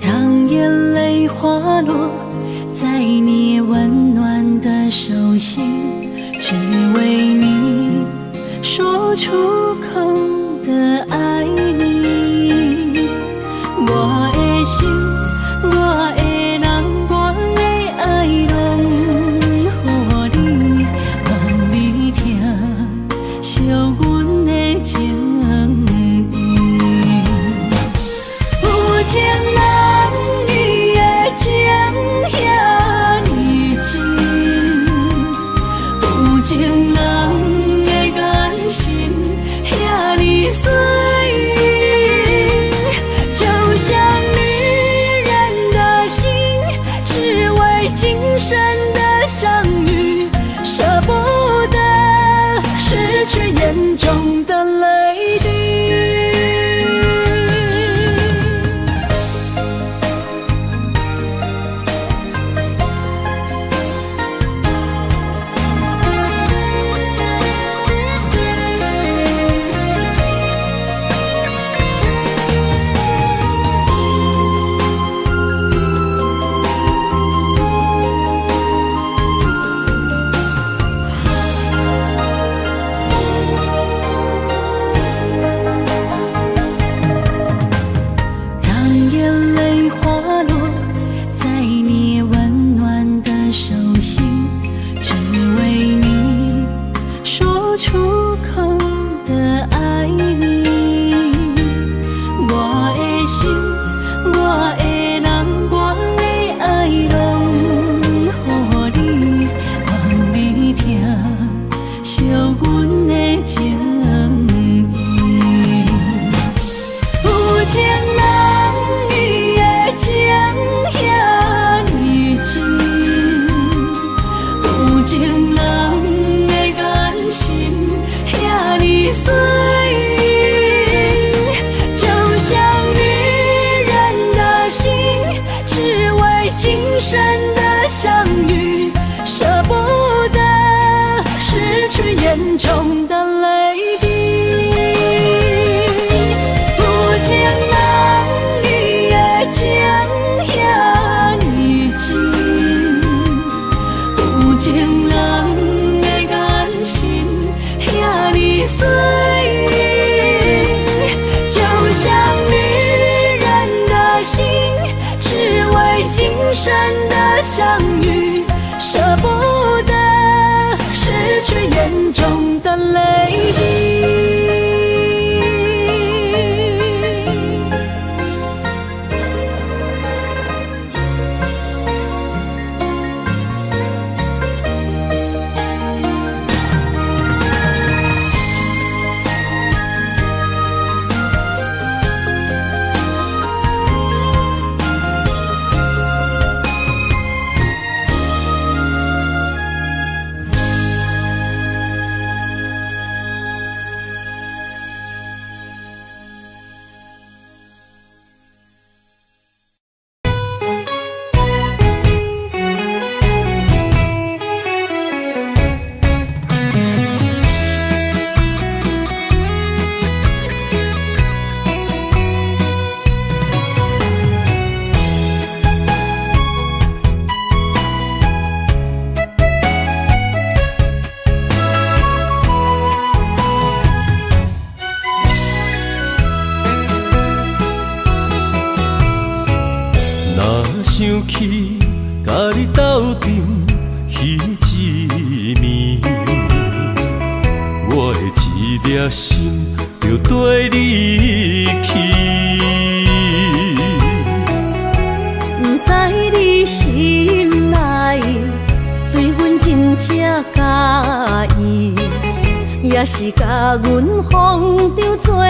讓眼淚滑落在你溫暖的手心，只為你說出口的愛你。我的心，我的人，我的愛，攏予你，願你疼惜阮的情意。有情人伊的情遐呢真，有情人的眼神遐呢媠，就像女人的心，只為今生的相遇，捨不得失去眼中的淚滴。讓眼淚滑落在你溫暖的手心，只為你說出口的愛你。我的心，我的人，我的愛，攏予你，願你疼惜阮的情意。有情人伊的情遐呢真，有情人的眼神遐呢媠，就像女人的心，只為今生的相遇，捨不得失去眼中的淚滴。有情人伊的情遐呢真，有情人的眼神遐呢媠，就像女人的心，只為今生的相遇，捨不得失去眼中的淚滴。若想起佮你鬥陣彼一暝，我的一粒心就綴你去。不知你心內對阮真正佮意，猶也是共阮風中做戲。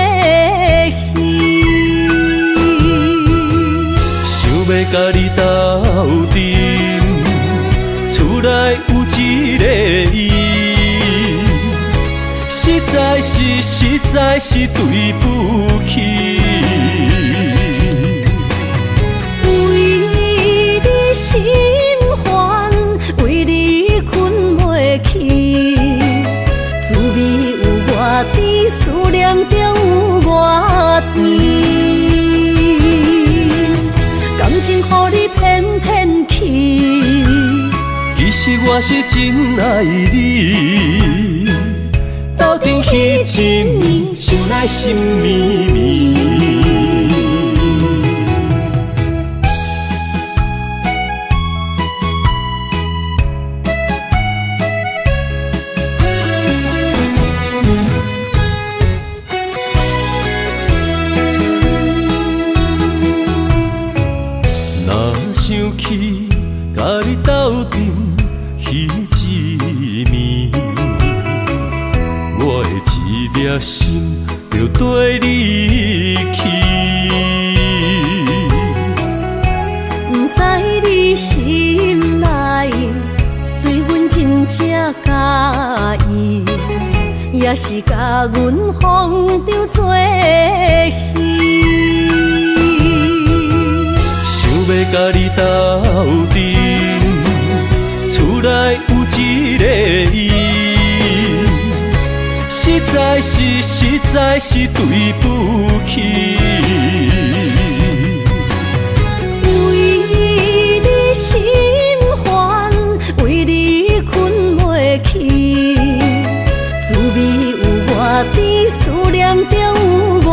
想欲共你鬥陣，厝內有一个伊，實在是實在是對不起。為你心煩，為你睏袂去，滋味有偌甜，思念中有偌甜。感情予你騙騙去，其實我是真愛你，鬥陣彼一暝，想來心綿綿。若想起共你鬥陣彼一暝，我的一粒心就綴你去。不知你心內對阮真正佮意，也是共阮風中做戲。想欲共你鬥陣，厝內有一个伊，實在是實在是對不起。為你心煩，為你睏袂去，滋味有偌甜，思念中有偌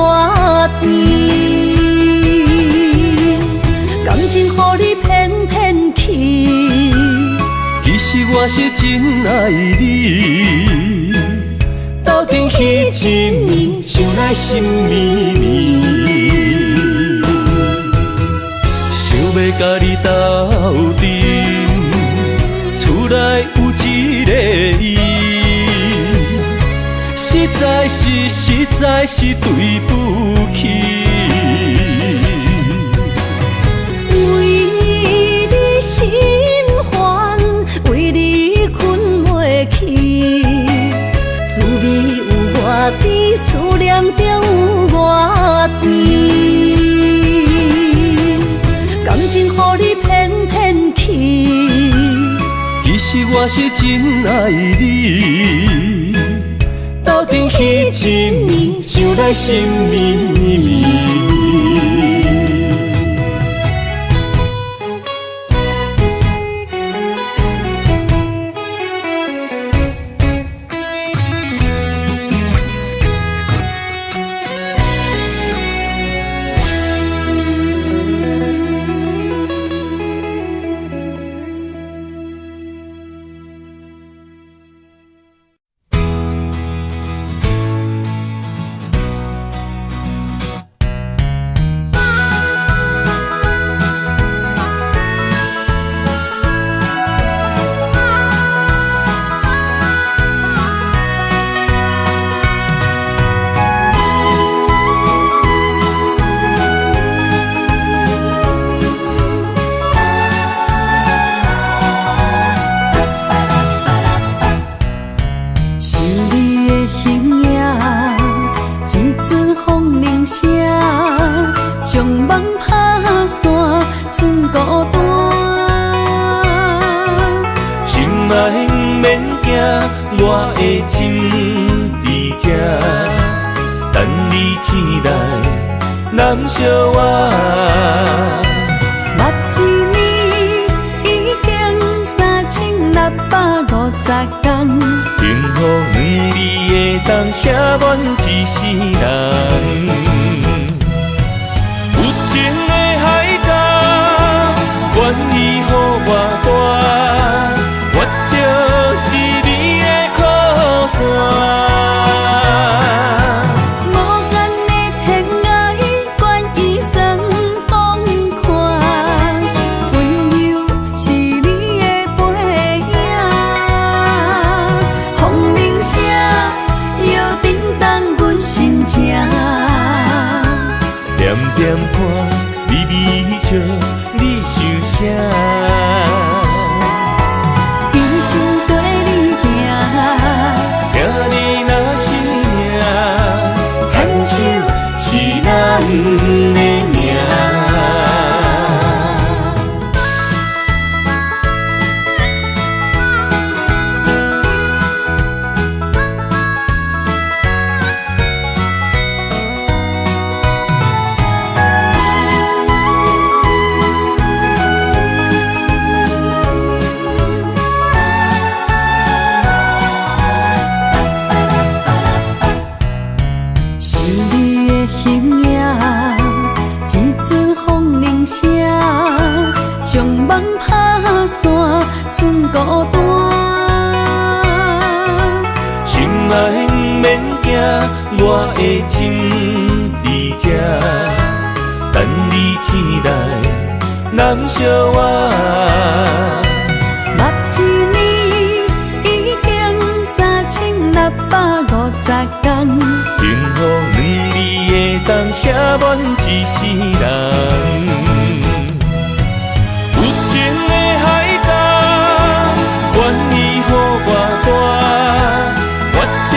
甜。感情予你騙騙去，其實我是真愛你，鬥陣彼一暝，想來心綿綿。想欲共你鬥陣，厝內有一个伊，實在是實在是對不起。為你心煩，為你睏袂去，滋味有偌甜，思念中有偌甜。感情予你騙騙去，其實我是真愛你，鬥陣彼一暝，想來心綿綿。想你的形影，一阵風鈴聲，將夢拍散，剩孤單。心愛毋免驚，我的心佇這，等你醒來，攬惜我。目一年已經3650天，幸福兩字會當寫滿一世人。有情的海角，願意予我大，我就是你的靠山。無限的天涯，願意算風看，溫柔是你的背影。風鈴聲，猶看，微微笑，你想啥？一生綴你行，听你若是命，牵手是咱的命。想你的形影，一阵风铃声，将梦拍散，剩孤单。心爱免惊，我的情伫这，等你醒来，南小我。目一年已经3650天，幸福两字会当写满一世人。有情的海角，愿意予我带，我就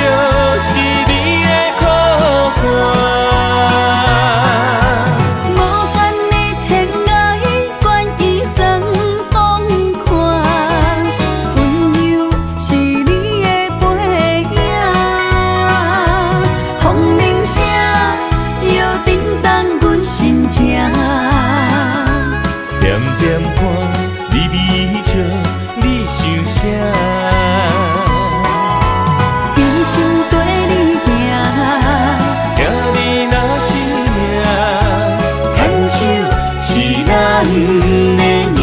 是你的靠山。无限的天涯，愿意算风看，温柔是你的背影。风铃声又震动阮心情。点点看，微微笑，你想啥？一生綴你行，听你若是命，牵手是咱的命。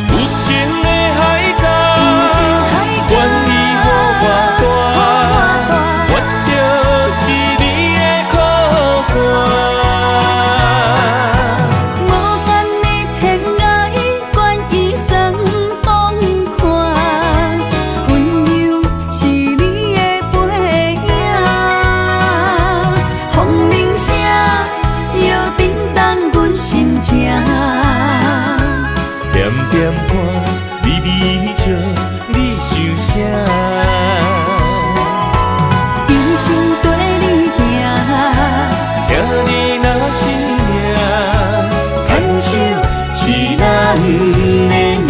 有情的海角，愿意予我带，我就是你的靠山。无限的天涯，愿意算风看，温柔是你的背影。风铃声又震动阮心情。点点看，微微笑，你想啥？一生綴你行，听你若是命，牵手是咱的命。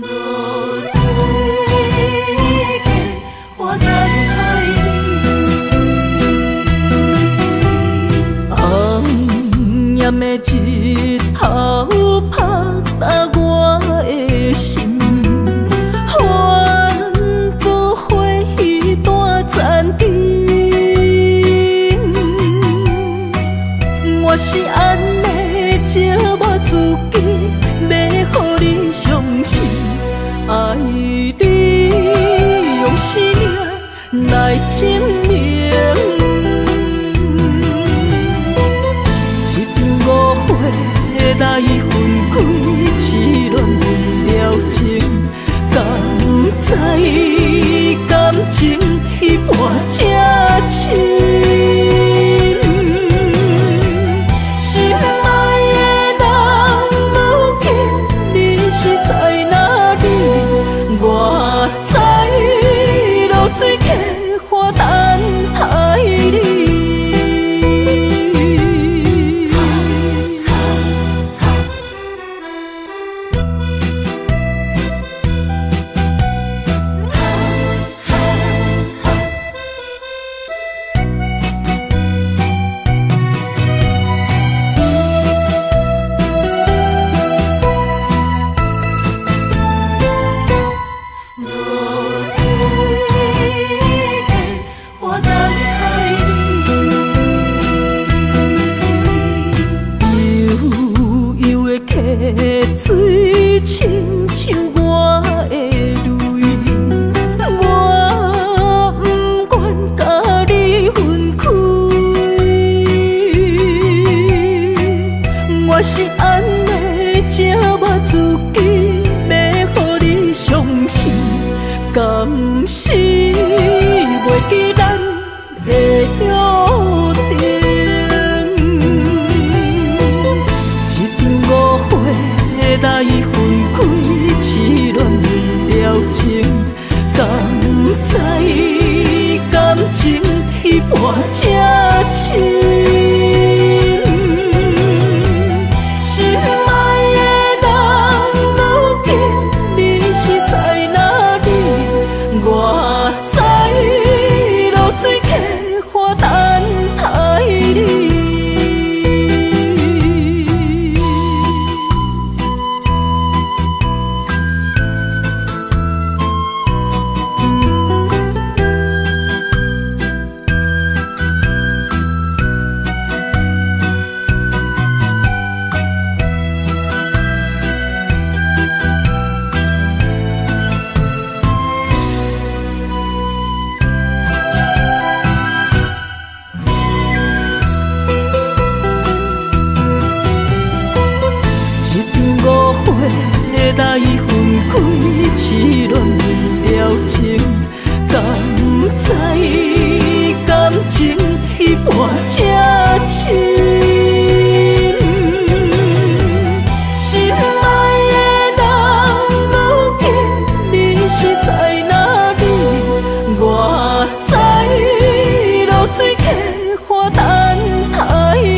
落水溪，我等待你。红炎的日头拍打我的心，反复回忆断残情。我是按呢折磨自己，欲予你伤心，爱你用生命来证明。一场误会来分开，痴恋为了情，敢知感情彼半这深。心爱的人，如今你是在哪里？我知落水溪岸等待你。敢是袂記咱的約定？一場誤會來分開，痴戀了情，敢知感情彼半這深？心愛的人，如今你是在哪裡？我知落水溪岸等待你。一場誤會來分開，痴戀了情，敢知感情彼半這深？心愛的人，如今你是在哪裡？我知落水溪岸等待你。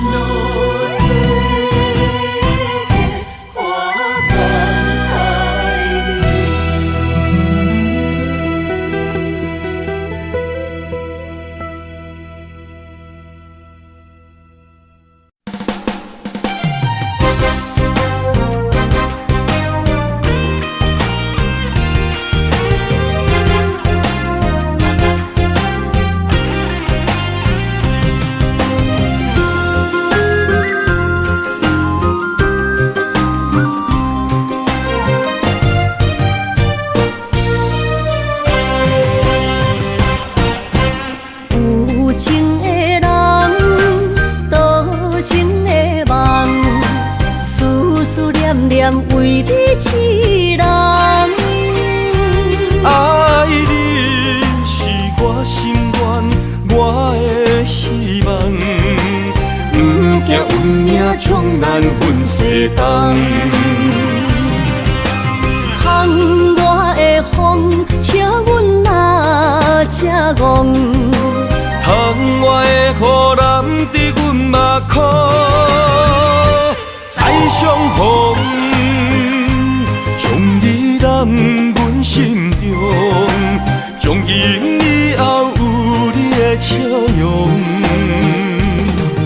落水溪岸等待你。有情的人，多情的夢，思思念念為你痴人。愛你是我心願，我的希望。不驚運命將咱分西東。窗外的風，笑阮若這戇。窗外的雨淋伫阮目眶，再相逢，將你揽阮心中，從今以後有你的笑容。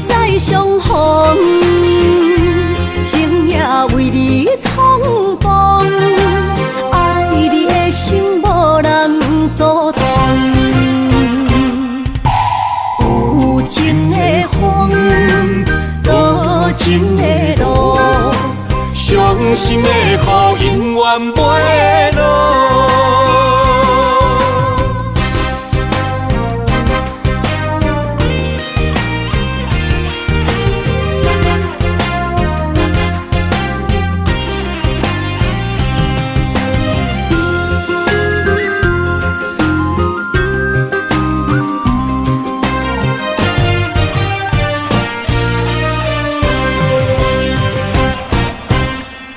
再相逢，情也為你創風，愛你的心無人阻擋。有情的風，多情的路，傷心的雨永遠袂落。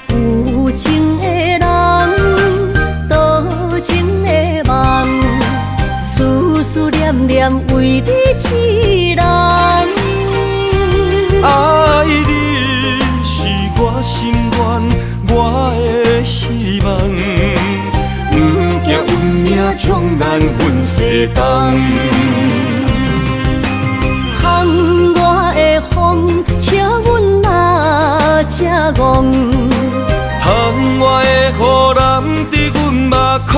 有情的人，多情的夢，思思念念為你痴人。愛你是我心願，我的希望。不驚運命將咱分西東。窗外的風，笑阮若這戇。窗外的雨淋伫阮目眶，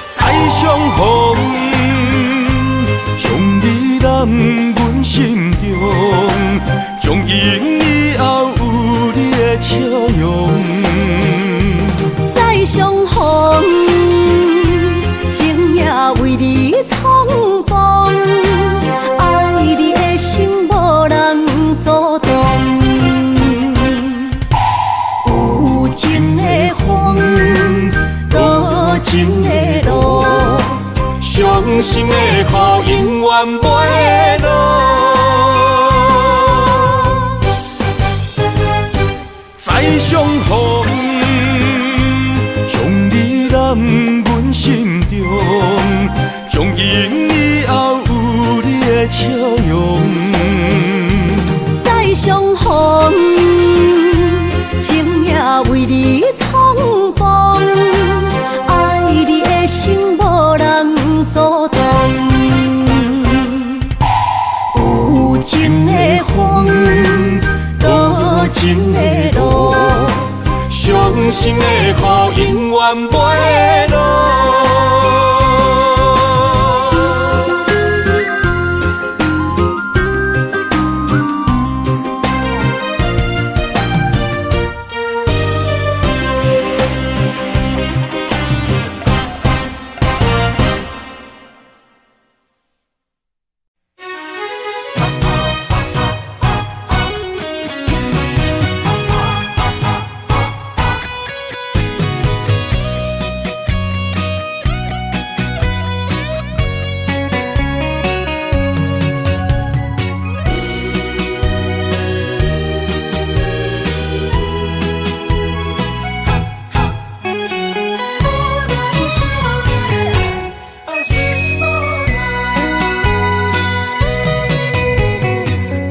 再相逢，將你攬阮心中，從今以後有你的笑容。再相逢，情也為你創風，愛遠袂老。再相逢，將你攬阮心中，從今以後有你的笑容。再相逢，情也為你重逢，愛你的心無人阻擋。有情的風，多情的路，傷心的雨永遠袂落。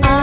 愛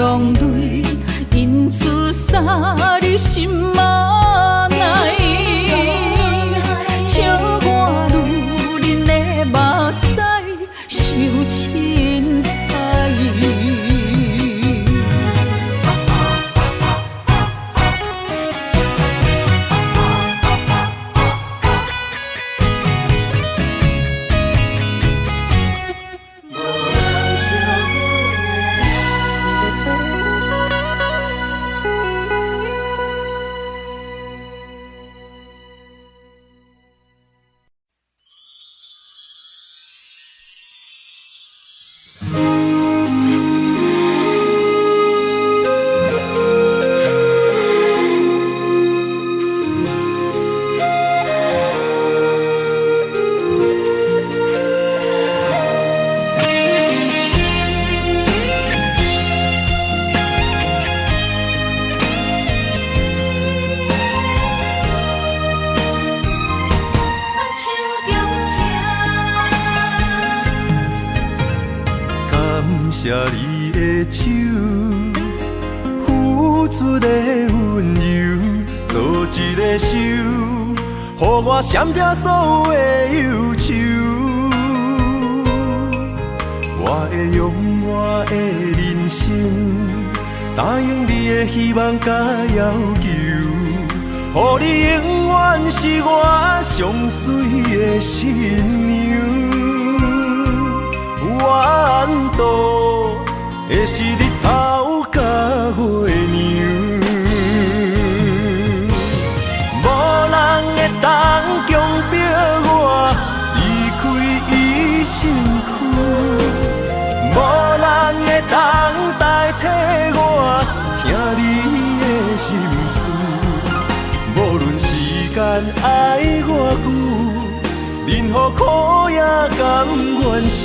用淚印出三你心內，笑我女人的目屎傷凊彩。感謝你的手，付出的溫柔，做一个手，予我閃避所有的憂愁。我會用我的人生，答應你的希望佮要求，予你永遠是我上媠的新娘。怨度的是日頭佮月娘，無人會當強迫我離開伊身軀，無人會當代替我聽你的心事。無論時間愛偌久，任何苦也甘願受。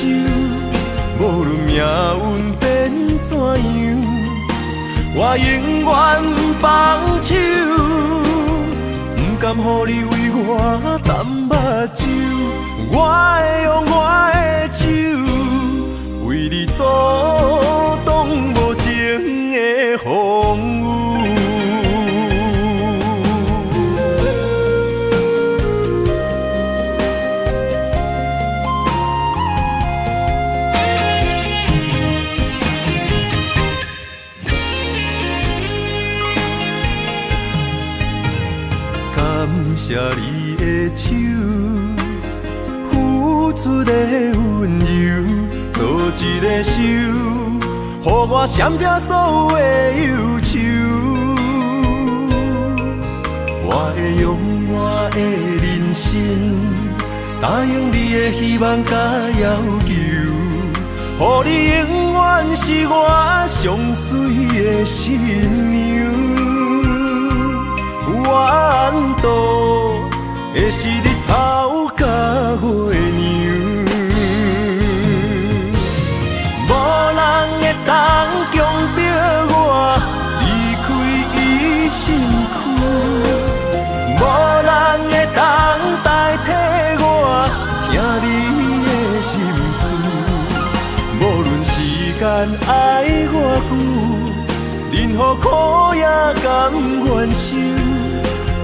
無論命運變怎樣，我永遠不放手，不甘予你為我澹目睭，我會用我的手，為你阻擋無情的風雨。感謝你的手，付出的溫柔，做一个手，予我閃避所有的憂愁。我會用我的人生，答應你的希望佮要求，予你永遠是我上媠的新娘。怨度的是日頭佮月娘，無人會當強迫我離開伊身軀，無人會當代替我聽你的心事。無論時間愛偌久，任何苦也甘願受。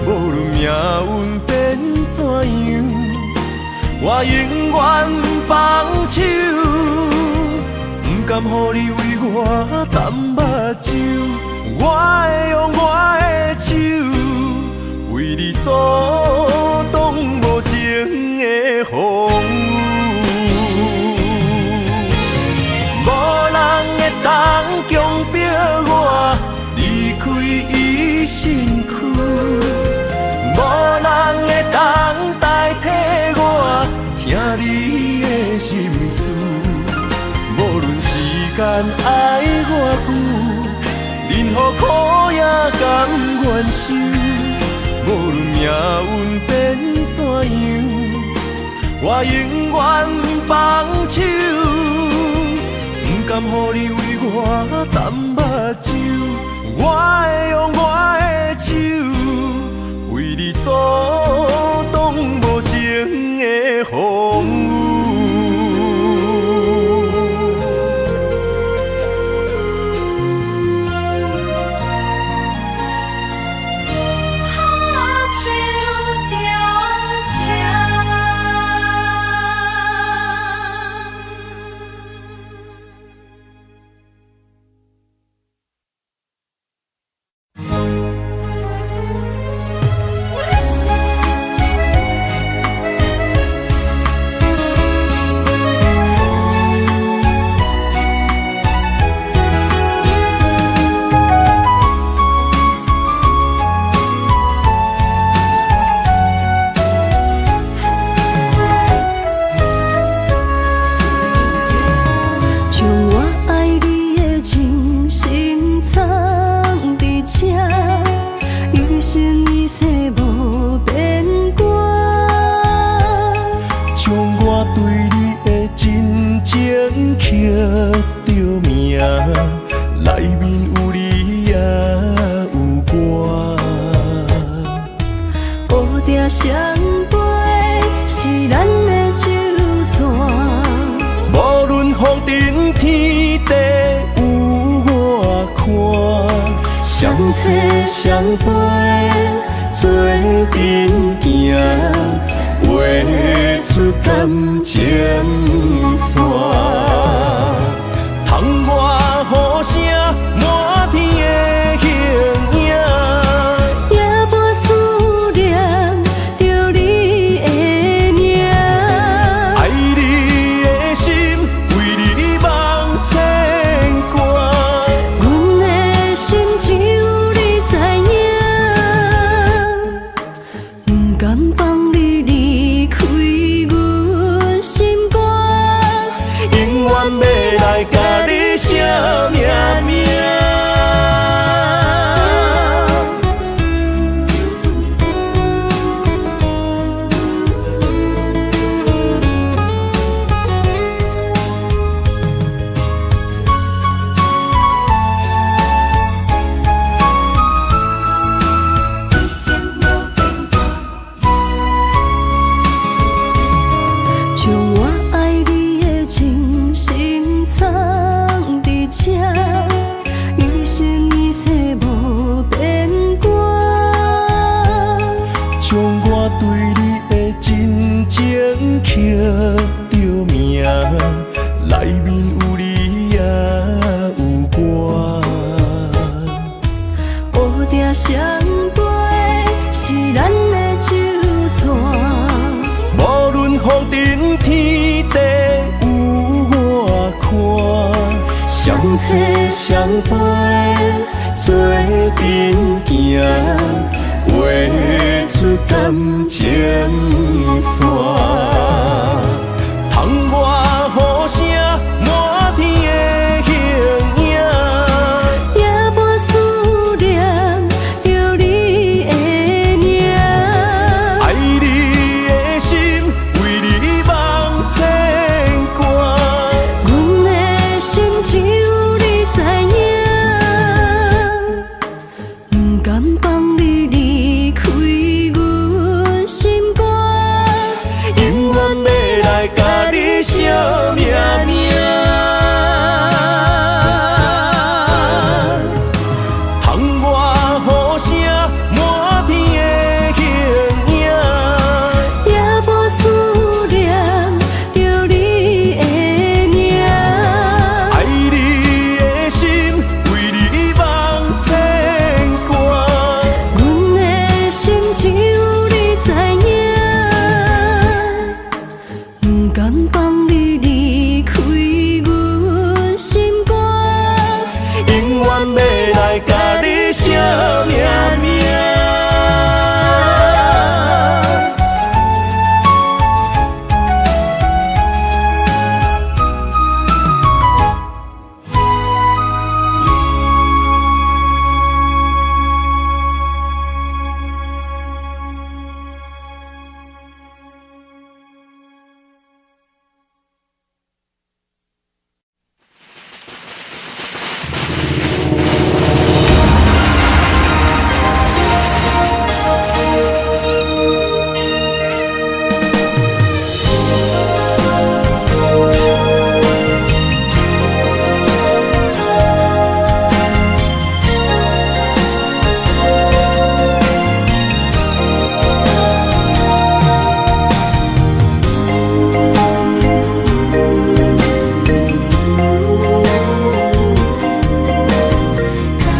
無論命運變怎樣，我永遠不放手，不甘予你為我澹目睭，我會用我的手，為你阻擋無情的風雨。無人會當強迫我離開伊身軀，無人會當代替我聽你的心事。無論時間愛偌久，任何苦也甘願受。無論命運變怎樣，我永遠不放手，不甘予你為我澹目睭，我會用我的手，為你阻擋無情的風雨。著名，內面有你也有我。烏蝶相飛是咱的酒泉，無論風塵天地有偌寬，雙找雙飛做陣行，畫出感情線。窗外雨聲，滿天的形影，也無思念著你的名。愛你的心，為你望牽掛。阮的心只有你知影，不甘放你離開阮心肝，永遠欲來共你惜命命。將我愛你的真心藏佇這，一生一世無變卦。將我對你的真情刻著名，內面有你也有我。烏蝶相飛是咱的酒泉，無論風塵天地有偌寬，雙找雙飛做陣行，畫出感情線。窗外雨聲，滿天的形影，也無思念著你的名。愛你的心，為你望牽掛。阮的心只有你知影，不甘放你離開阮心肝，永遠欲來共你惜命命。窗外雨聲，滿天的形影，也無思念著你的名。愛你的心，為你望牽掛。阮的心只有你知影，不甘放你離開阮心肝，永遠欲來共你惜命命。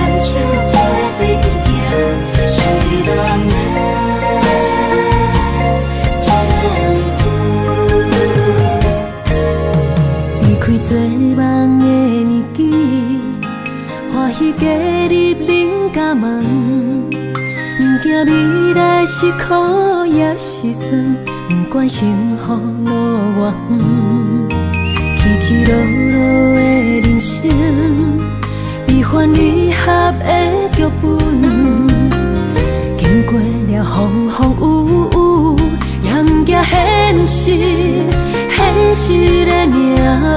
牽手做陣行，是人的前途。離開做夢的年紀，歡喜加入恁家門，毋驚未來是苦抑是酸，毋管幸福路偌遠，起起落落的人生，悲歡離合的劇本，經過了風風雨雨，也毋驚現實，現實的命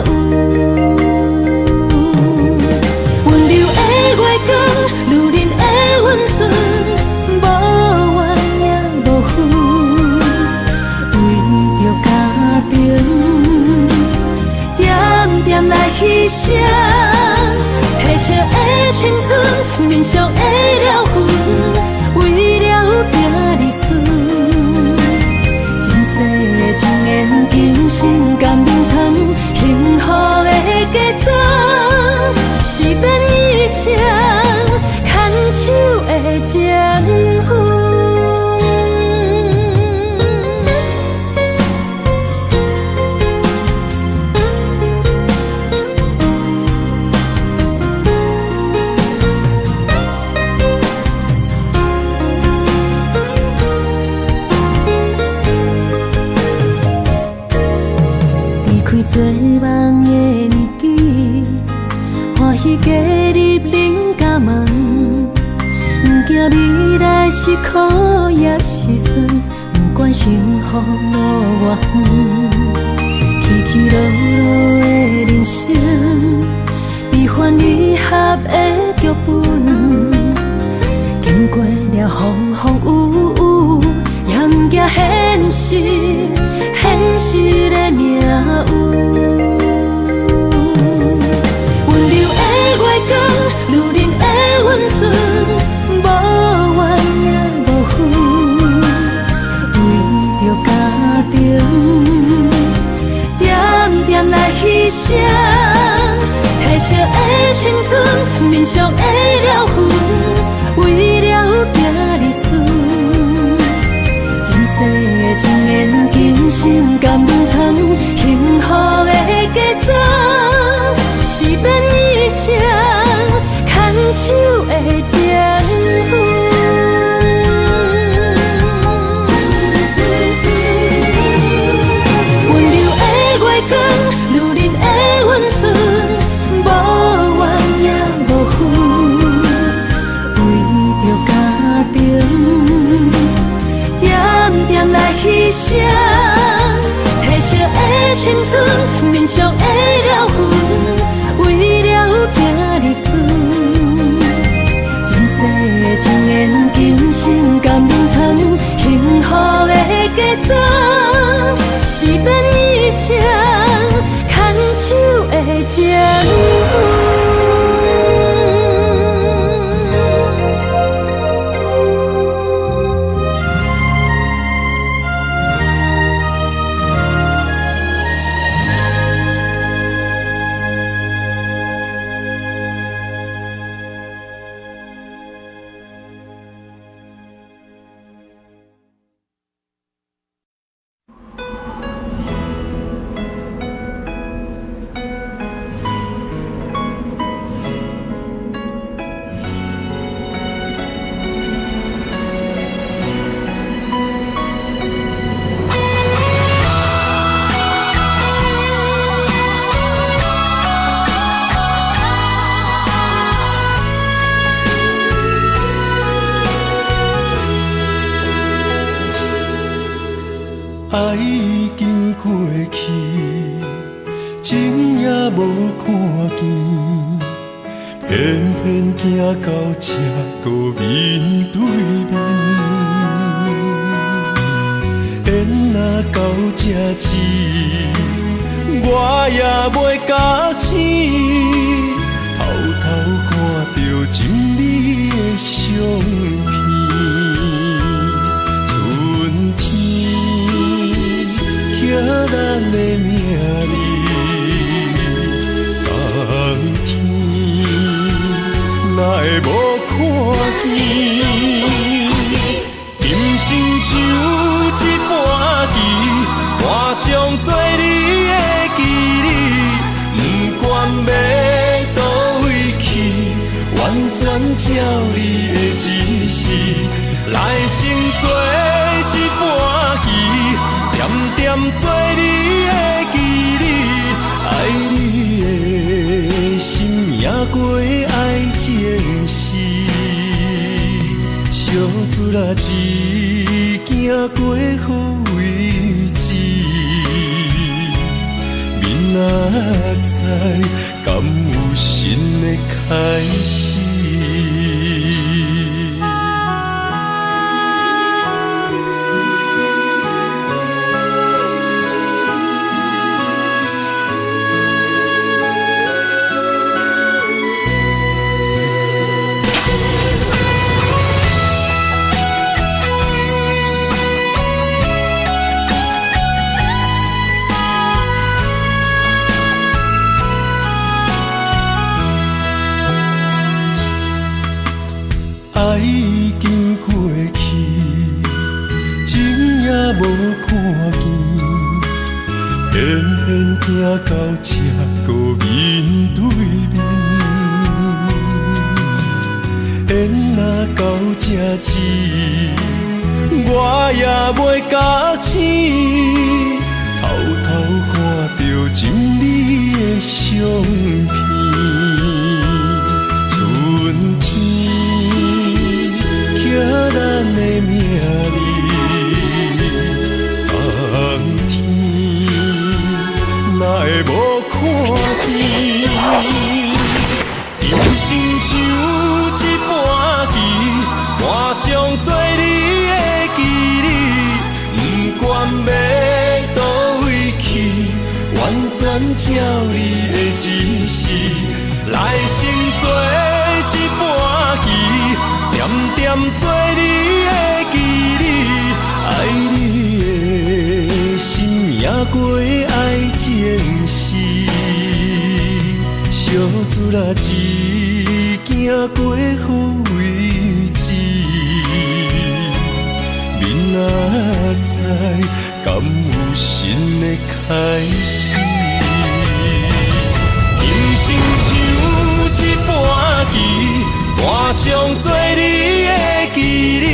運。民俗的了魂，為了行兒孫。今世的情緣，今生甘眠藏，幸福的嫁妝，是免醫生牽手的情分。做夢的年紀，歡喜加入恁家門，毋驚未來是苦抑是酸，毋管幸福路偌遠，起起落落的人生，悲歡離合的劇本，經過了風風雨雨，也毋驚現實，現實的命運。溫柔的月光，女人的溫順，無怨也無恨，為著家庭，點點來犧牲，褪色的青春，民俗的了魂，為了行兒孫。今世的情緣，今生甘眠藏，幸福的嫁妝，是免醫生牽手的情分。溫柔的月光，女人的溫順，無怨也無恨，為著家庭，點點來犧牲，褪色的青春，民俗的了魂，為了行兒孫。今世的情緣，今生甘眠藏，幸福的嫁妝，是免醫生牽手的情分。愛已經過去，情也無看見，偏偏行到這閣面對面。緣若到這止，我也袂覺醒，偷偷看著真美的相片。春天刻咱的名字，冬天哪會無看見？今生像一盤棋，換上做你的棋子，不管欲佗位去，完全照你的指示，來生做一盤棋，點點做你的棋子，愛你的心贏過愛情時，相撮仔一行過好位置，明仔載敢有新的開始？行到這閣面對面。緣若到這止，我也袂覺醒，偷偷看著情你的相片。春天刻咱的名字，冬天哪會無看見？人生像一盤棋，盤上做你的棋子，不管欲佗位去，完全照你的指示。來生做一盤棋，點點做你的棋子，愛你的心贏過愛情時，惜自力一行過予位置，明仔載敢有新的開始？人生像一盤棋，盤上做你的棋子，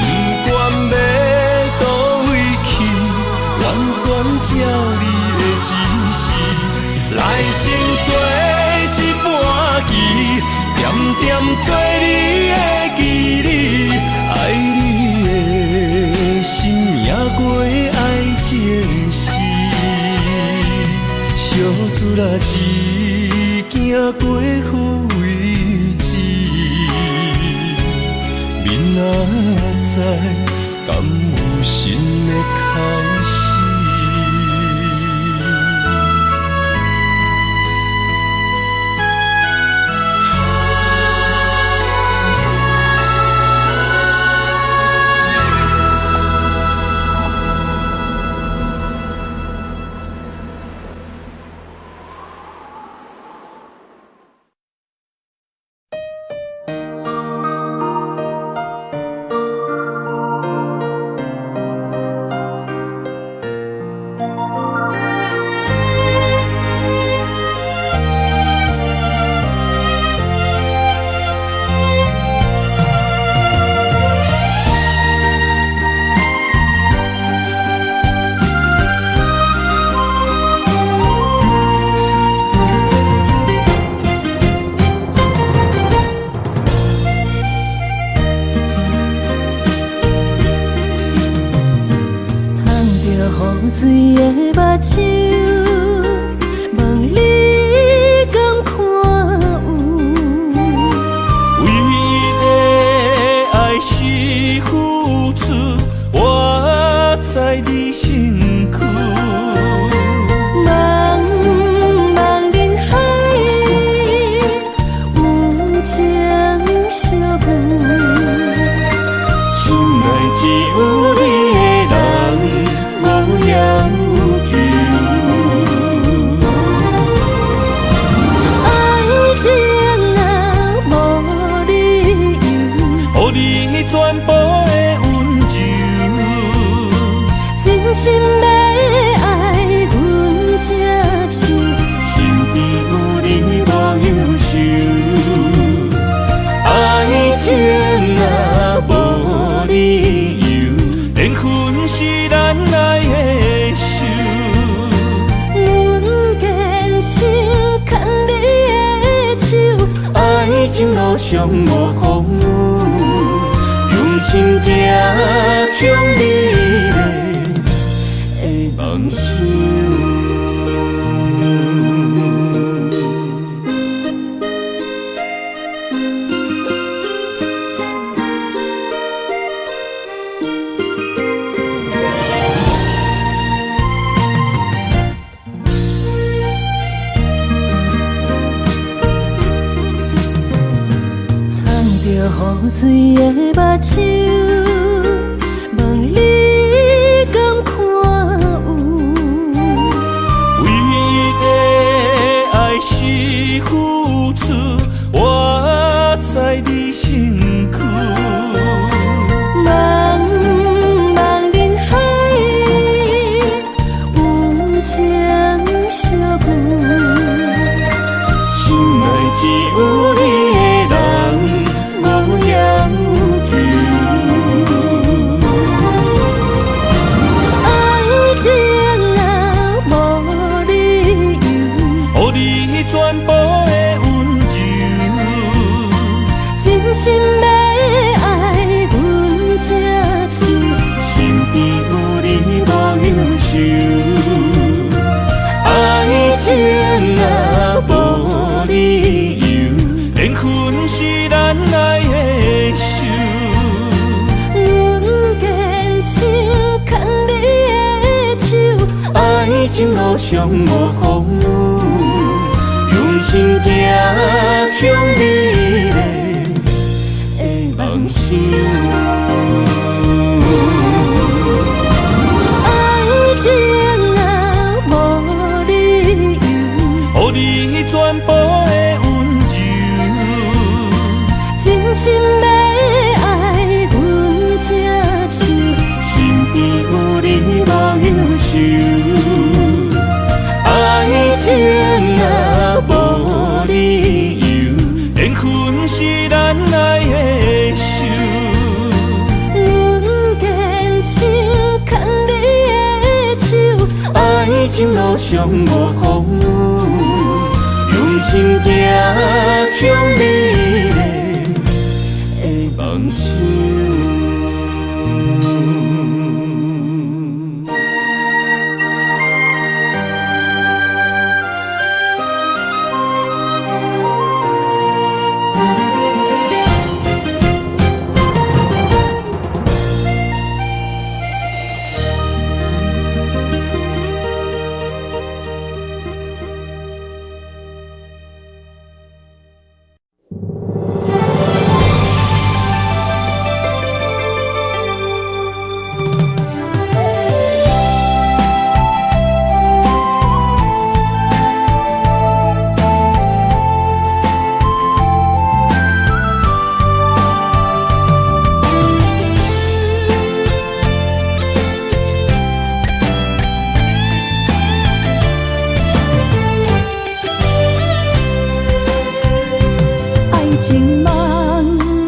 不管欲佗位去，完全照你的指示。來生做一盤棋，點點做你的棋子，愛你的心贏過愛情時，惜自力一行過予位置，明仔載敢有新的開始？藏著雨水的目睭，問你敢看有？唯一的愛是付出，活在你身軀。茫茫人海，有情相遇。心內只有你的人，無要求。愛情啊，無理由，予你全部的溫柔。真心欲愛，阮才想。身邊有你無憂愁。愛情啊，無理由，緣分是咱愛的仇。阮堅心牽你的手，愛情路上無風雨，用心行向你的夢想。藏著雨水的目睭，問你敢看有？唯一的愛是付出，活在你身軀。茫茫人海，有情心欲愛阮這手，身邊有你無憂愁。愛情若無理由，緣分是咱愛的仇。阮堅心牽你的手，愛情路上無風雨，用心行向美麗的夢想。愛情啊，無理由，予你全部的溫柔，真心欲愛阮這手，身邊有你無憂愁。愛情啊，無理由，緣分是咱愛的仇。阮堅心牽你的手，愛情路上無風雨，用心行向美麗的夢想。愛情夢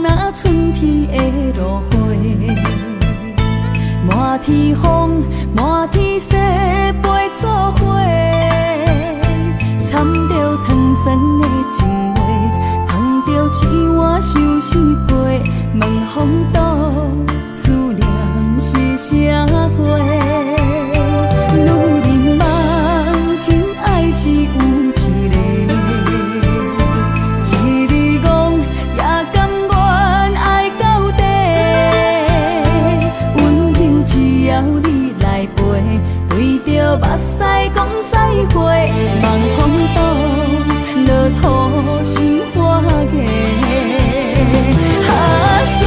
若春天的落花，滿天風，滿天雪飛做伙，掺著糖酸的情話，芳著一碗相思杯，問風度思念是啥花？女人夢真愛只有一个。一日戇也甘願愛到底，溫柔只要你來陪，對著目屎講再會，望風度落土心花芽。啊，思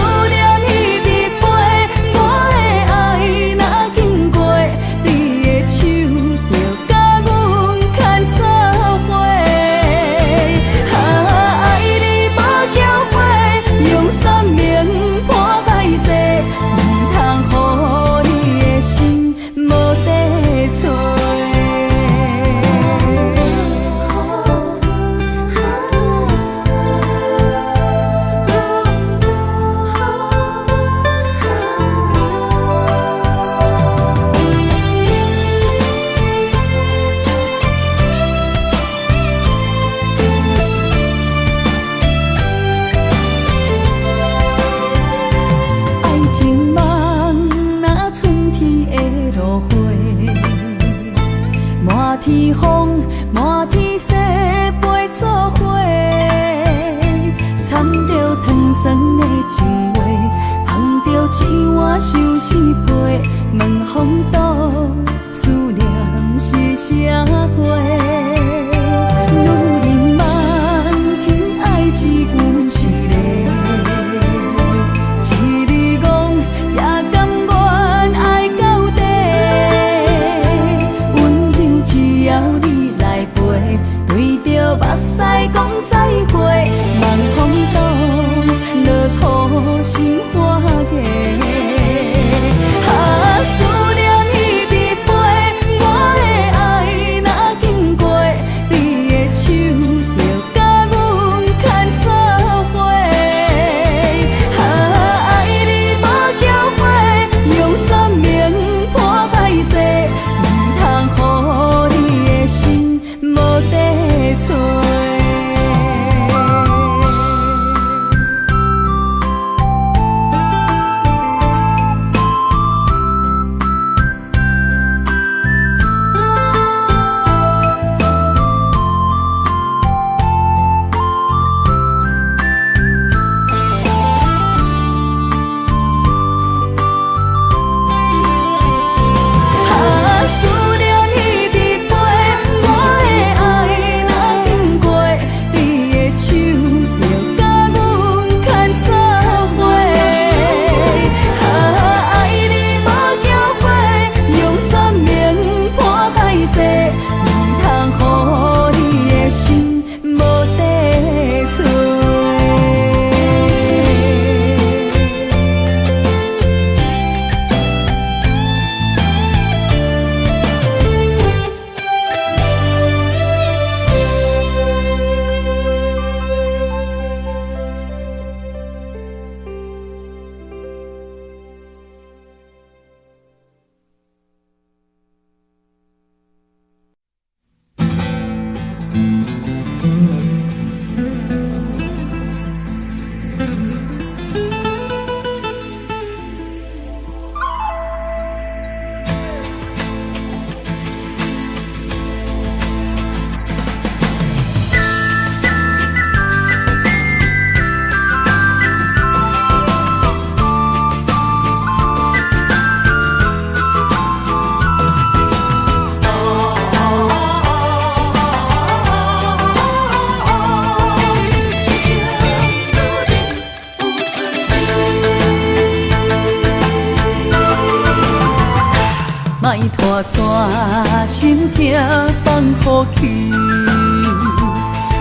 予去。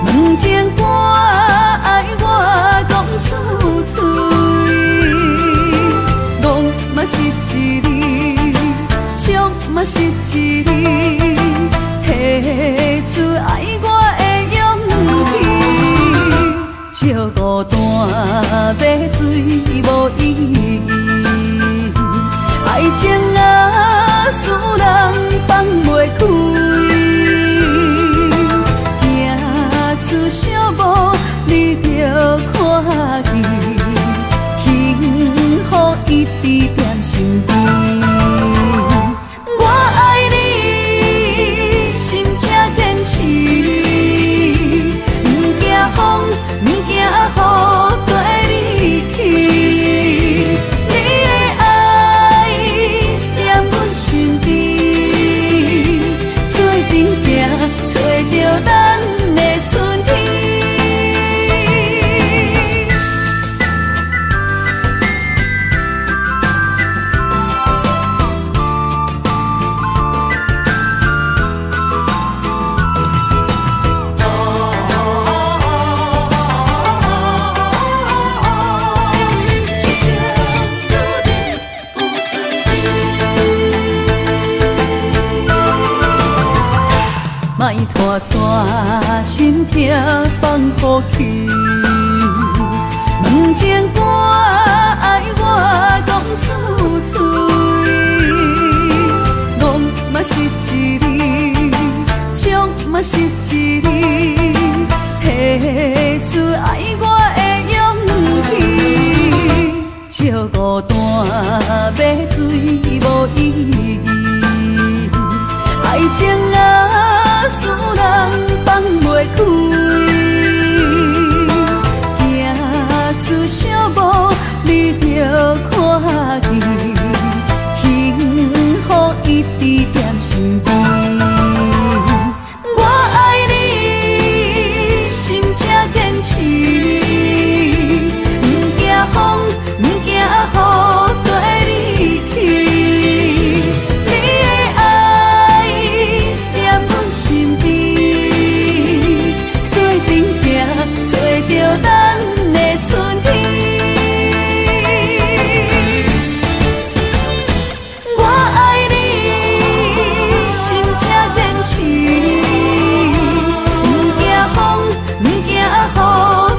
问情歌爱我讲出嘴，戆嘛是一字，笑嘛是一字，提出愛我的勇氣。借孤單買醉無意義，愛情啊，使人放袂開，行出小步你就看見，幸福一直踮身邊。我愛你，心才堅持，毋驚風，毋驚雨，綴你去。你的愛踮阮身邊，做陣行，揣著咱的春天。莫拖线，心痛放予去。问情歌愛我講出嘴，戆嘛是一字，笑嘛是一字，提出愛我的勇氣。借孤單買醉無意義，愛情啊，使人放袂開，行出小步你就看見，幸福一直踮身邊。我愛你，心才堅持，毋驚風，毋驚雨，綴你去。你的愛踮阮身邊，做陣行，揣著咱的春天。我愛你，心才堅持，毋驚風，毋驚雨，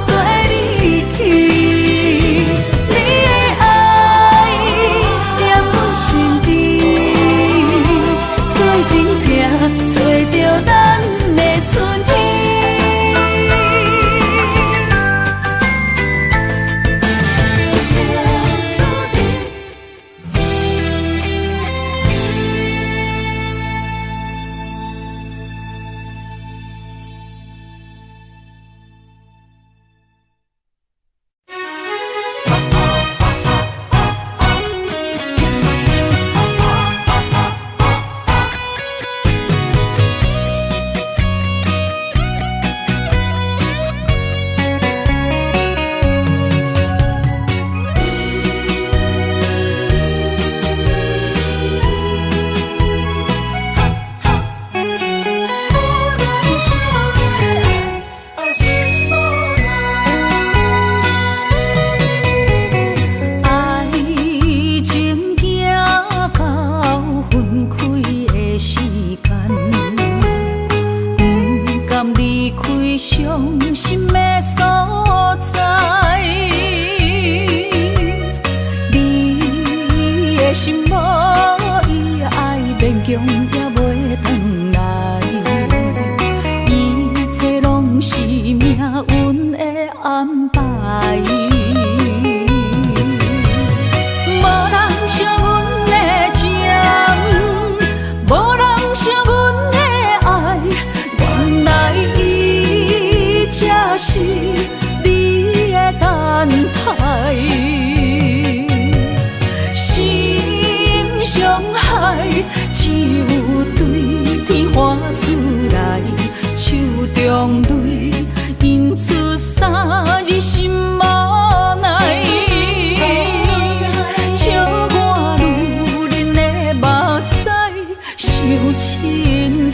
綴你去。你的愛踮阮身邊，做陣行，揣著咱的春天。愛情行到分開的時間，不甘離開傷心的所在。你的心無伊愛，勉強也袂轉來，一切攏是命運的安排。無人惜阮的情，無人惜阮的愛，原來伊才是你的等待。心傷害，只有對天喊出來，手中淚印出三字心無奈。笑我女人的目屎傷凊彩。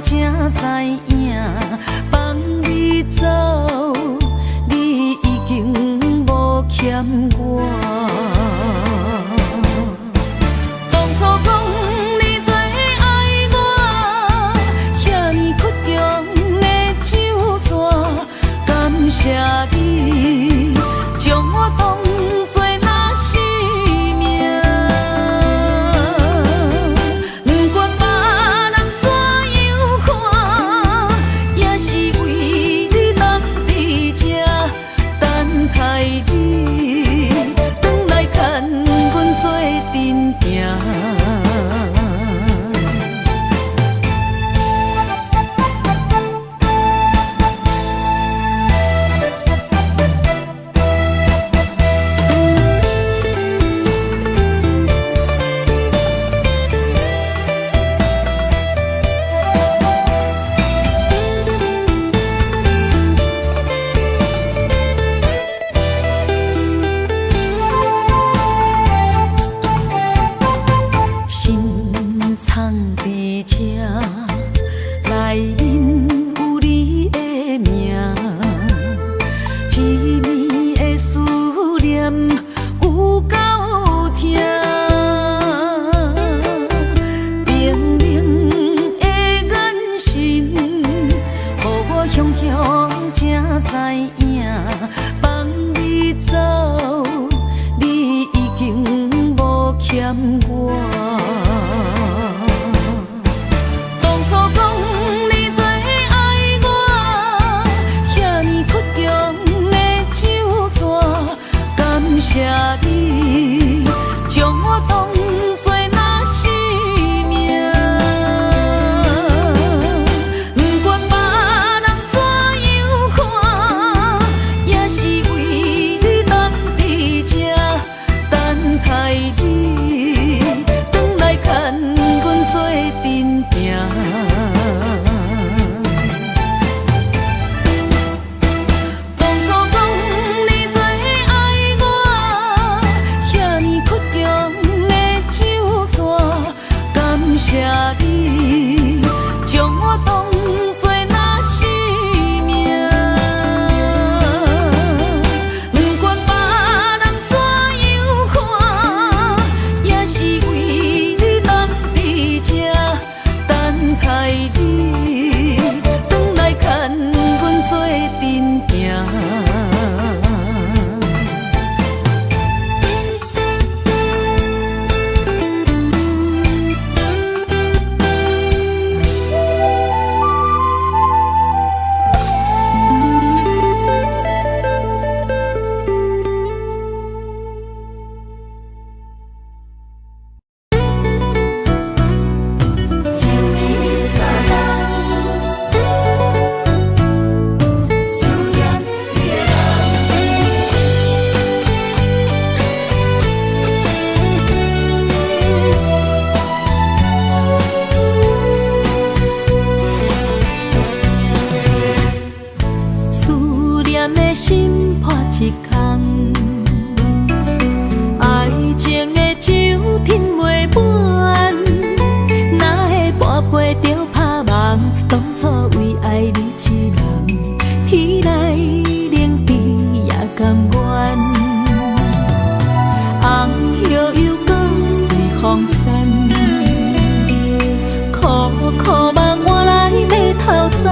才知影，放你走，你已經無欠我。當初講你最愛我，遐爾倔強的酒紙，感謝你將我當作若是命。不管別人怎樣看，也是為你等佇這，等待你轉來牽阮做陣行。心藏佇這，內面有你的名，一暝的思念有夠疼，冰冷的眼神，予我雄雄才知影，放你走，你已經無欠我。當初講你最愛我，遐爾倔強的酒紙，感謝你將我當作若是命。不管別人怎樣看，也是為你等佇這，等待你轉來牽阮做陣行。當初講你最愛我，遐爾倔強的酒紙，感謝你將我當作若是命。不管別人怎樣看，也是為你等佇這，等待你轉來牽阮做陣行。一暝三冬，思念你的人。思念的心破一空，愛情的酒品袂滿，哪會半杯就拍夢？當初為愛你一人，天來冷地也甘願。紅葉又閣隨風散，苦苦夢換來白頭鬃。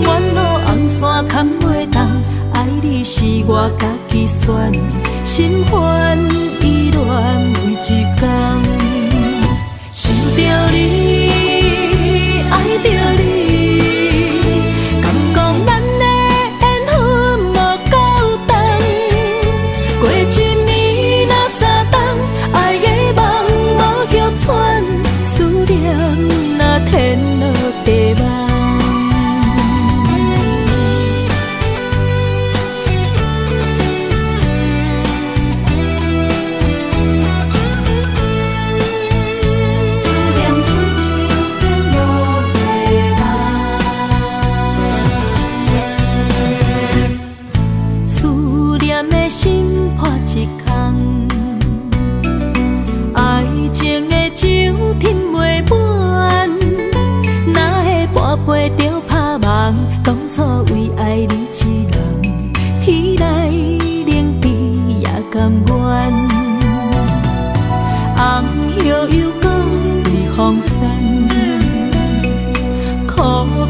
沿路紅線牽袂動，愛你是我家己選，心煩意亂每一工。想著你，愛著你，敢講咱的緣分無夠長。過一暝若三冬，愛的夢無歇喘，思念若天落地網。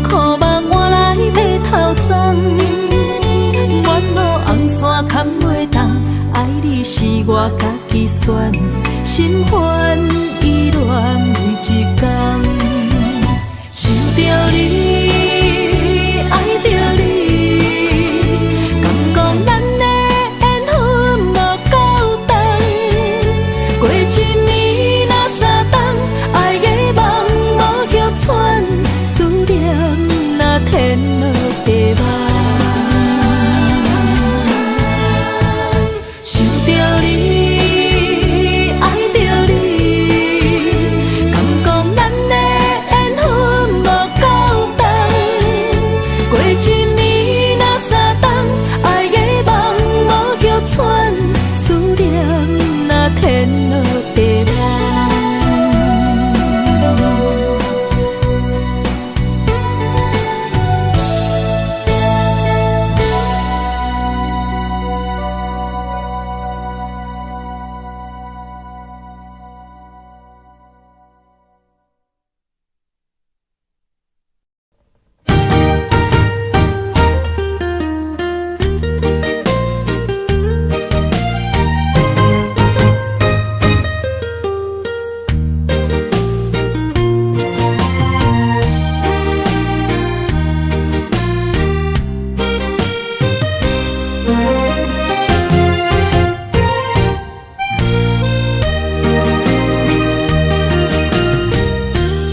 苦夢換來白頭鬃。沿路紅線牽袂動，愛你是我家己選，心煩意亂每一工。想著你，愛著你，感覺咱的緣分無夠長。過一暝若三冬，愛的夢無歇喘，思念若天落地網。想著你，愛著你，感覺咱的緣分無夠長。過一暝若三冬，愛的夢無歇喘，思念若天落地網。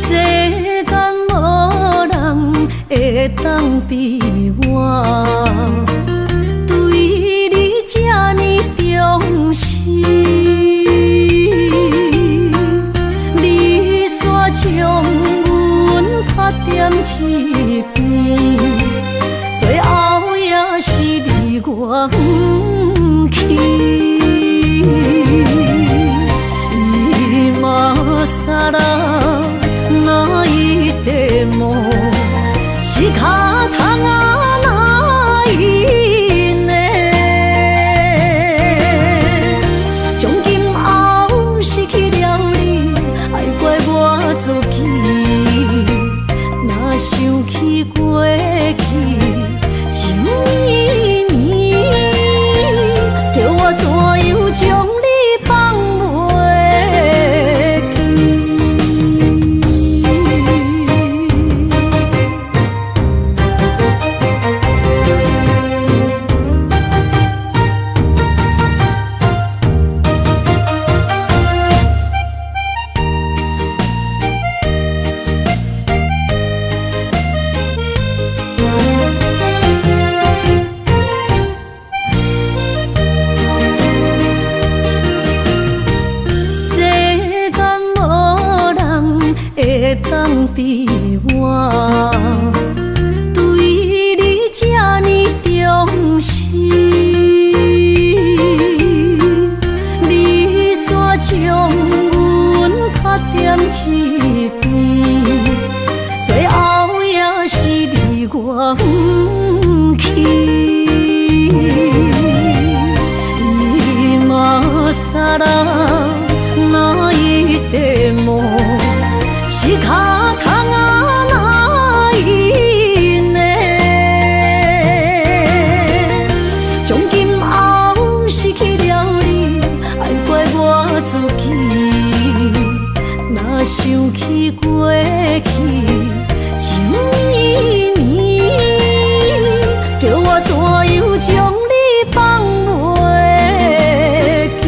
世間無人會當比我，對你這呢重視。你煞將阮拍踮一邊，最後也是離我遠去。今更泣いても仕方がないね。從今後失去了你，愛怪我自己。若想起過去情綿綿，叫我怎樣將你放袂記？世間無人會當比我，對你這呢重視。你煞將阮拍踮一邊，最後也是離我遠去。今更泣いても仕方がないね。從今後失去了你，愛怪我自己。若想起過去情綿綿，叫我怎樣將你放袂記？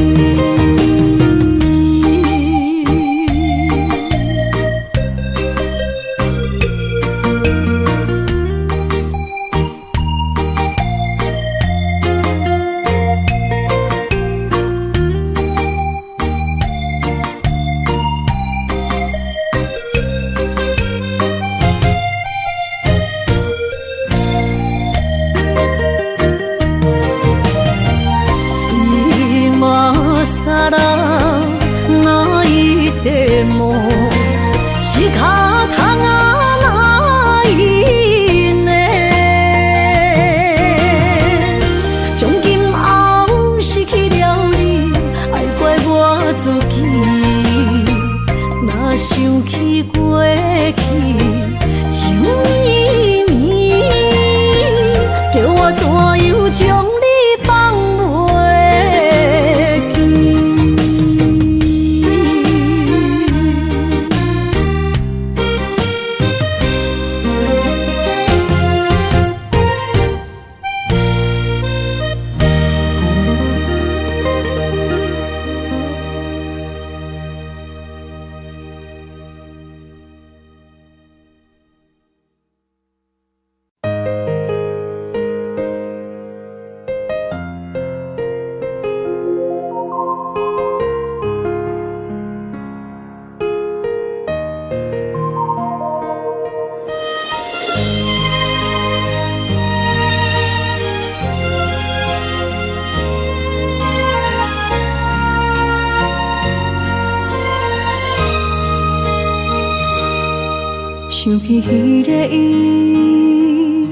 想起彼个伊，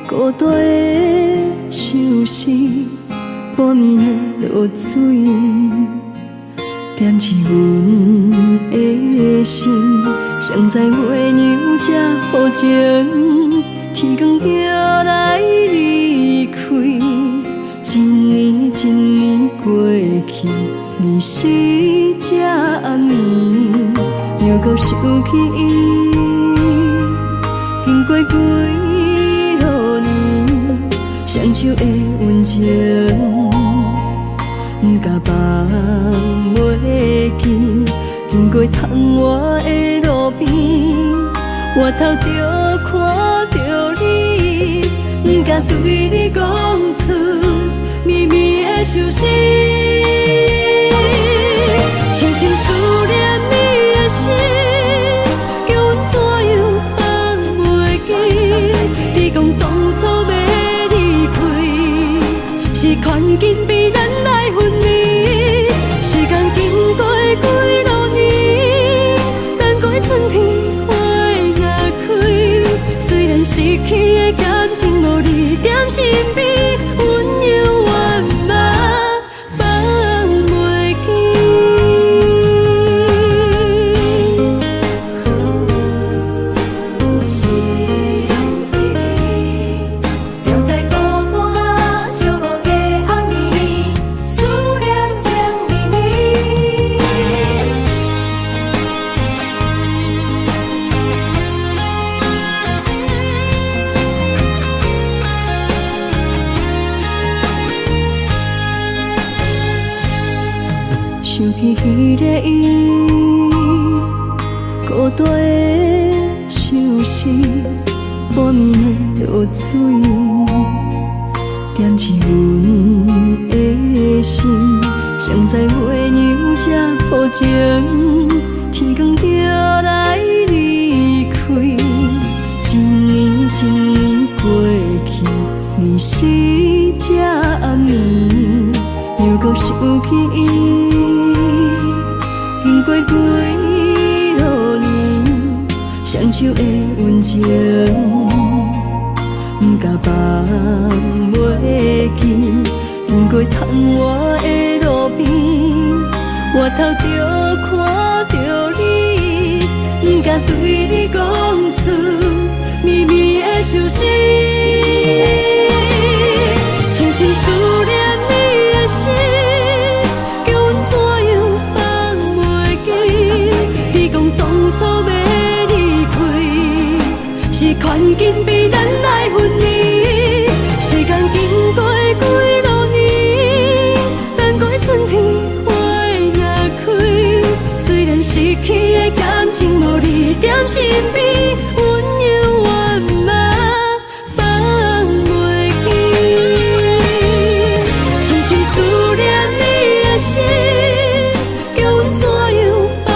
孤單的相思，半暝的露水，點著阮的心。誰知月娘這薄情，天光就來離開。一年一年過去，二時這暗暝，又閣想起伊。經過幾落年，雙手的溫情，毋敢放袂記。經過窗外的路邊，回頭就看著你，毋敢對你講出秘密的相思。深深思念你的心，叫阮怎樣放袂記？你講當初欲離開，是牽緊逼咱來分離。時間經過幾落年，等過春天花若開，雖然失去的感情無你踮身邊，阮猶原嘛放袂記。心稀稀，踮在孤單寂寞的暗暝，思念情綿綿。想起彼個伊，孤單的相思，半暝的露水，點著阮的心。誰知月娘這薄情，天光就來離開。一年一年過去，二時這暗暝，又閣想起伊。經過幾落年，雙手的溫情，毋敢放袂記。經過窗外的路邊，回頭就看著你，毋敢對你講出秘密的相思。深深思念你的心，叫阮怎樣放袂記？你講當初欲離開，是牽緊逼咱來分離。時間經過幾落年，等過春天花若開，雖然失去的感情無你踮身邊，阮猶原嘛放袂記。深深思念你的心，叫阮怎樣放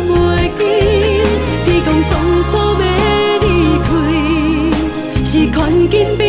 袂記？你講當初欲離開，是牽緊逼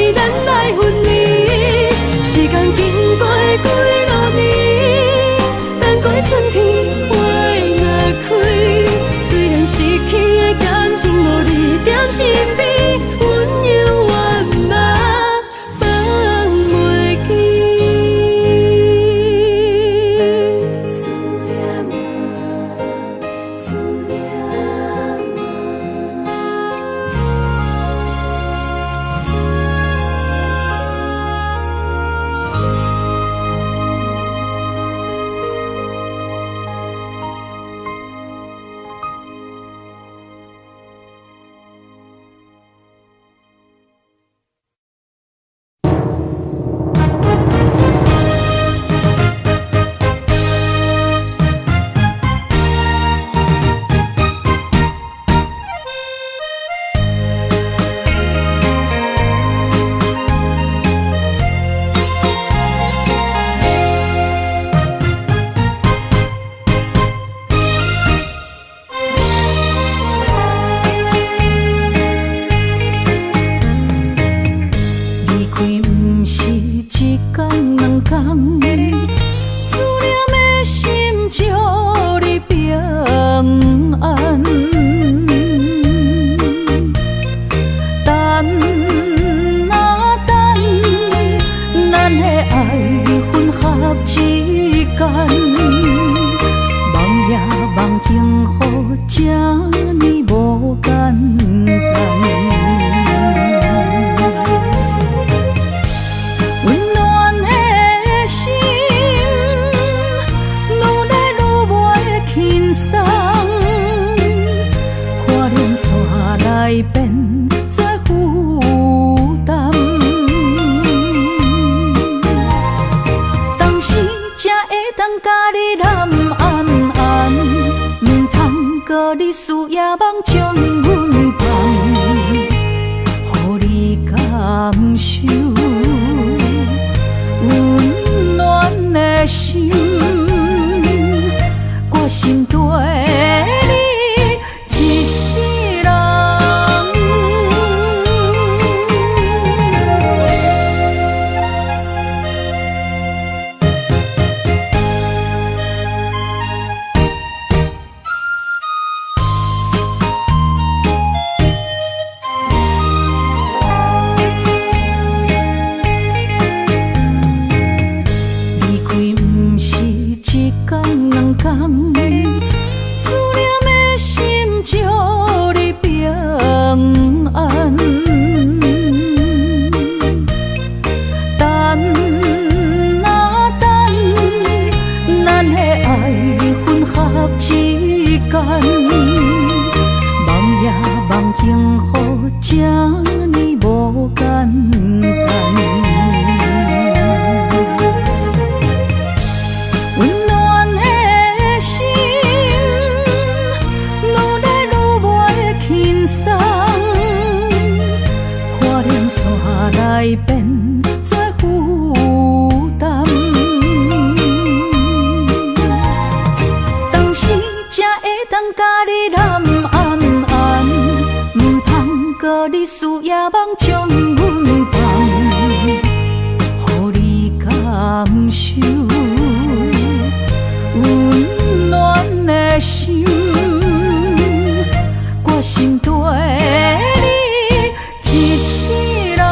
這呢無簡單。溫暖的心，愈來愈袂輕鬆，可能煞來變做負擔。當時才會當共你攬安安，毋通閣你思夜夢將阮放，予你感受溫暖的心，決心綴你一世人。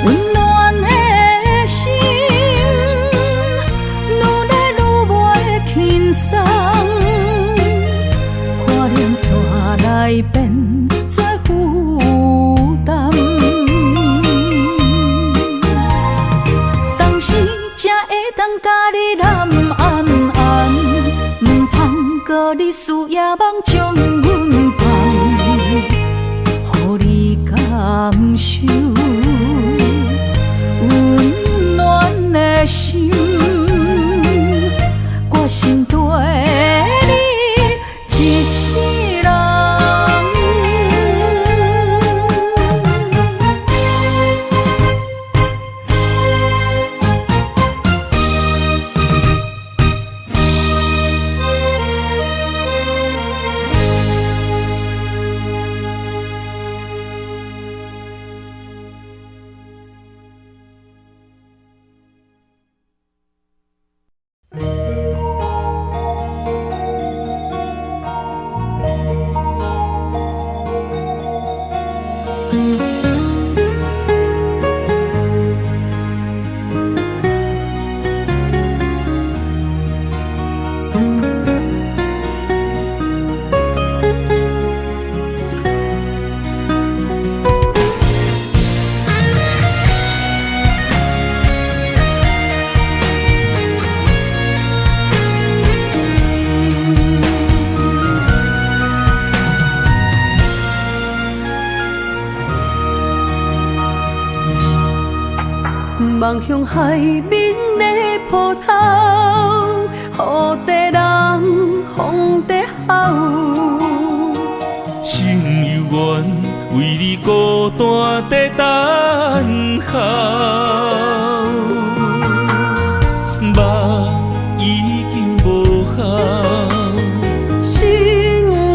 溫暖的心，愈來愈袂輕鬆，可能煞來變做負擔。當時才會當共你攬安安，毋通閣你思夜夢將阮放，予你感受溫暖的心，決心綴你一世人。望向海面的波涛，雨在人，风在吼。心犹原为你孤单在等候，梦已经无效，心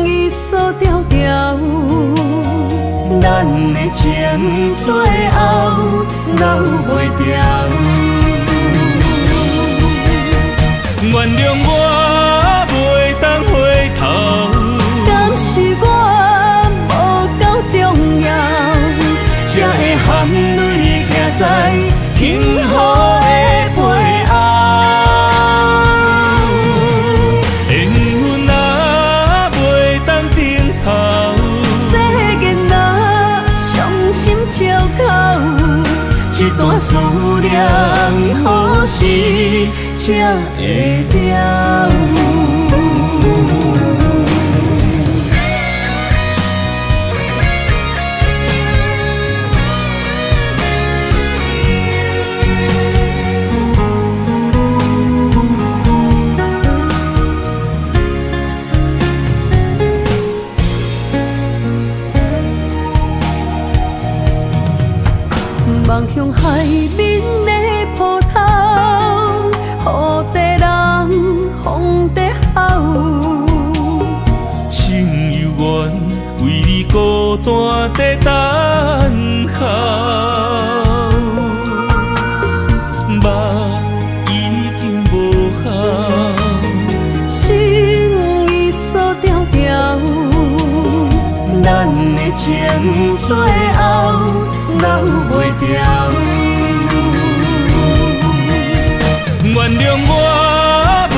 已锁牢牢，咱的情最后留袂牢。原諒我袂當回頭，敢是我無夠重要，才會含淚徛在幸福的背後。緣分啊，袂當頂頭，世間啊，傷心借口，這段思念何時才會了？望向海面的波涛，雨在人，风在吼。心犹原为你孤单在等候，梦已经无效，心已锁牢牢，咱的情最后留袂牢。原諒我袂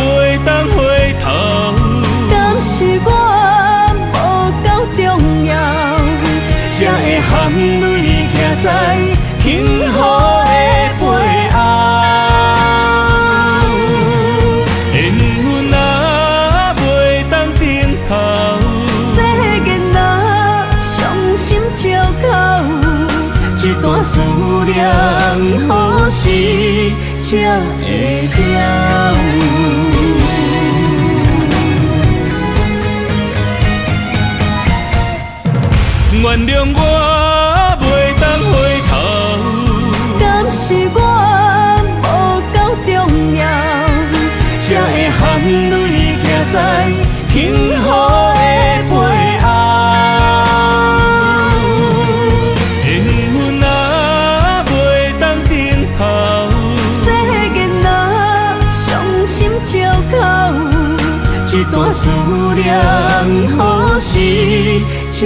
才會了。原諒我袂當回頭，敢是我無夠重要，才會含淚徛在幸福的背後。緣分啊，袂當等候，世間啊，傷心借口，這段思念何時才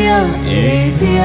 會了？